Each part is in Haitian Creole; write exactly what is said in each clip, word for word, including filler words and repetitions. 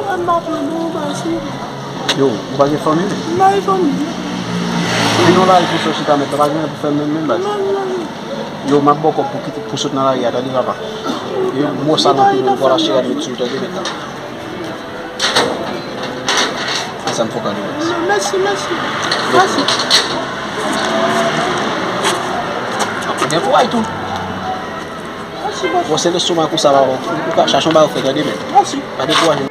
M pa pran non, baz. Yo, ou pa gen fanmi menm? M pa gen fanmi. Vin nan lari pou sot chita mèt la, pa gen anyen pou fè menm, menm, baz. Yo, m ap ba w kòb pou kite, pou sot nan lari a, tande, papa. E mo sa nan pye m, m pral achte rad met sou, tande, mèt la. Se sa m fè w kado, baz. Mèsi, mèsi. Mèsi. Ou gen kouray tou. Mèsi, baz. Bon, se lestomak ou sa, papa. Ou ka chache yon bagay ou fè, tande, mèt. Mèsi. Pa dekouraje.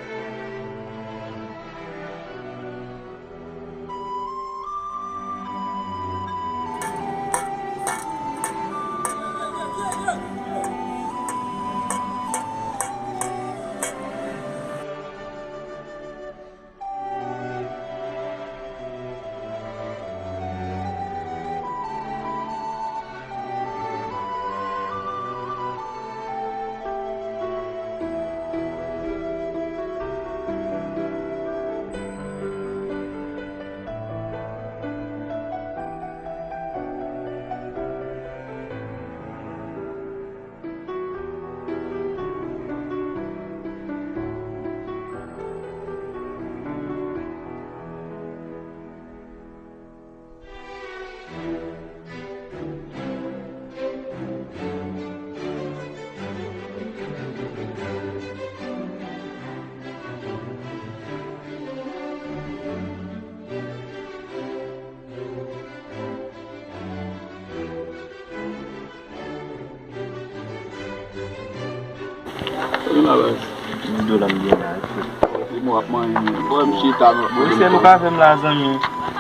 Wi, ma baz. Mil dola m gen la, wi. Di m w ap manyen, men. Bò, m chita, non. Wi, sèl ou ka fè m la, zanmi.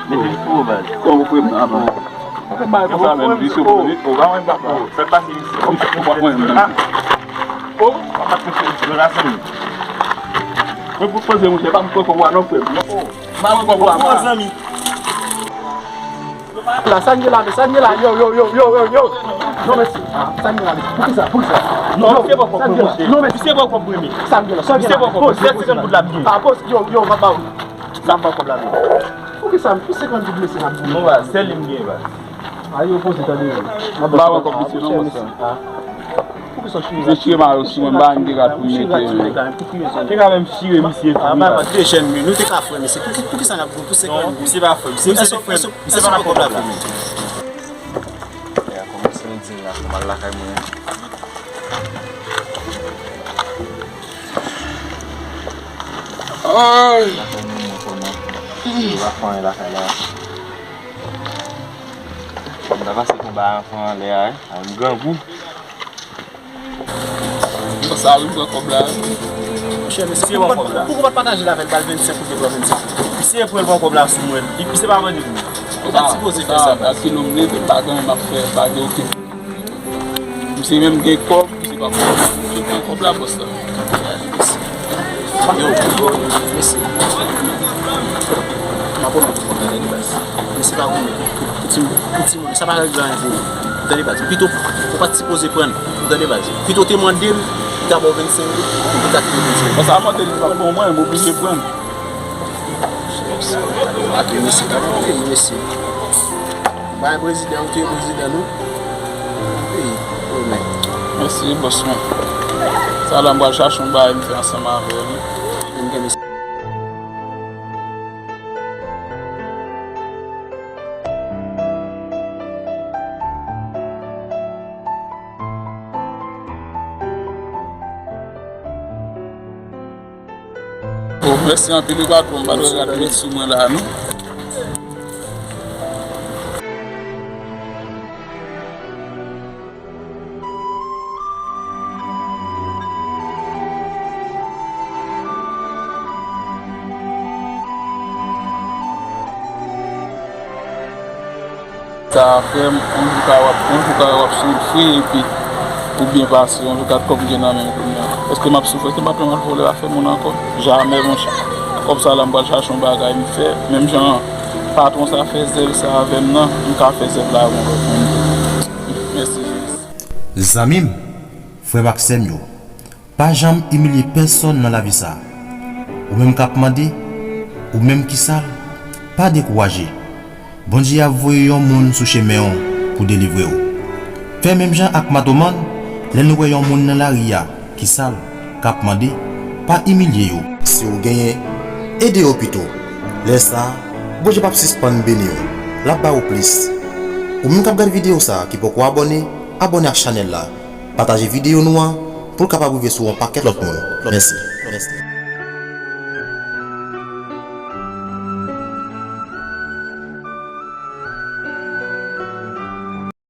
Mete m sou ou, baz. Kòman ou fè m la, baz? Ou fè m bagay konsa menm, vit ou, vit ou, pa mwen, papa. Fè pase isi. Kòmsi ou pa mwen menm. Ah. Oh, papa, mete m sou la, zanmi. Mwen pou poze, monchè, pa m kwè kòb ou a non, frè m. Non, oh. M pa wè kòb ou a, zanmi. La, sa n gen la, men, sa n gen la, yo, yo, yo. Non, mèsi. Ah, sa n gen la, men. Poukisa, poukisa? Non, misye pran kòb mwen, monchè. Non, mèsi. Misye pran kòb mwen, men. Sa n gen la, sa n gen la. Misye pran kòb mwen. Sèt senkant goud la m gen. Ah, poz, yo, yo, m ap ba ou. Sa m ba w kòb la, men. Poukisa, pou senkant goud, mesye, n ap boule? Non, baz, sèl li m gen, baz. A, yo, poze, tande. M ap ba w kòb, mesye, non, monchè. Ah. Misye chire mayo sou mwen, m pa gen rad pou m mete, men. Te ka menm chire misye tou, wi. Ah, ba, ba, de jèn, men nou te ka frè, mesye. Pou ki, pou ki sa n ap goumen pou senkant mil? Non, misye pa frè, misye, misye pa frè, misye pa frè. Misye pa frè. Ya, kòmanse lundi la, fò m al lakay mwen. Ay. Lakay mwen, mwen kòman? Yo pa fè anyen lakay la. M ta pase konba anfan anlè a, wi. A, m grangou. Sa wi, pran kòb la. Monchè, mesye, pou ou pa, pou ou pa pataje l avè l, ba l vennsenk ou byen pran vennsenk. Misye pran, pran kòb la sou mwen. Li, misye pa mande pou mwen. Ou pa sipoze fè sa, baz. Paske nou m leve, pa gen anyen m ap fè, pa gen okenn. Misye menm gen kòb, misye pa konn. Misye pran kòb la, bòs la. Yo, yo, mesye. M ap remet ou kòb la, tande, baz. Mesye pa goumen pou, pou, pou timoun, pou timoun. Sa pa regle anyen pou ou. Ou tande, baz. Pito, ou pa t sipoze pran l. Ou tande, baz. Pito w te mande l, li ta ba w vennsenk goud, ou ta kite vennsenk goud. Bon, sa mande li pa bon, mwen, m oblije pran l. Ap mesye, ap mesye. Bay prezidan, ou te prezidan, nou. Peyi, pwoblèm. Mèsi, bòs mwen. Sa la, m pral chache yon bagay m fè ansanm avè l. Vin gen mesye. Bon, mèsi anpil wi, patwon. M pa t wè rad met sou mwen la, non. Sa, frè m, yon jou ka w ap, yon jou ka w ap soufri, epi ou byen pase, yon jou ka kòb gen nan men w kounye a. Èske m ap soufri? Èske m ap pran mal vòlè afè moun ankò? Jamè, monchè. Kòb sa la, m pral chache yon bagay m fè. Menm jan patwon sa fè zèv sa avè m nan, m ka fè zèv la avè yon lòt moun tou. Mèsi, Jezi. Zanmi m, frè m ak sè m yo, pa janm imilye pèsonn nan lavi sa a. Ou menm k ap mande, ou menm ki sal, pa dekouraje. Bondye ap voye yon moun sou chemen w pou delivre w. Fè menm jan ak matoman, lè nou wè yon moun nan lari a ki sal, k ap mande, pa imilye yo. Si w genyen, ede yo pito. Lè sa a, Bondye p ap sispann beni w. L ap ba ou plis. Ou menm k ap gade videyo sa a ki poko abòne, abòne ak chanèl la. Pataje videyo nou an pou l kapab rive sou yon pakèt lòt moun. Mèsi.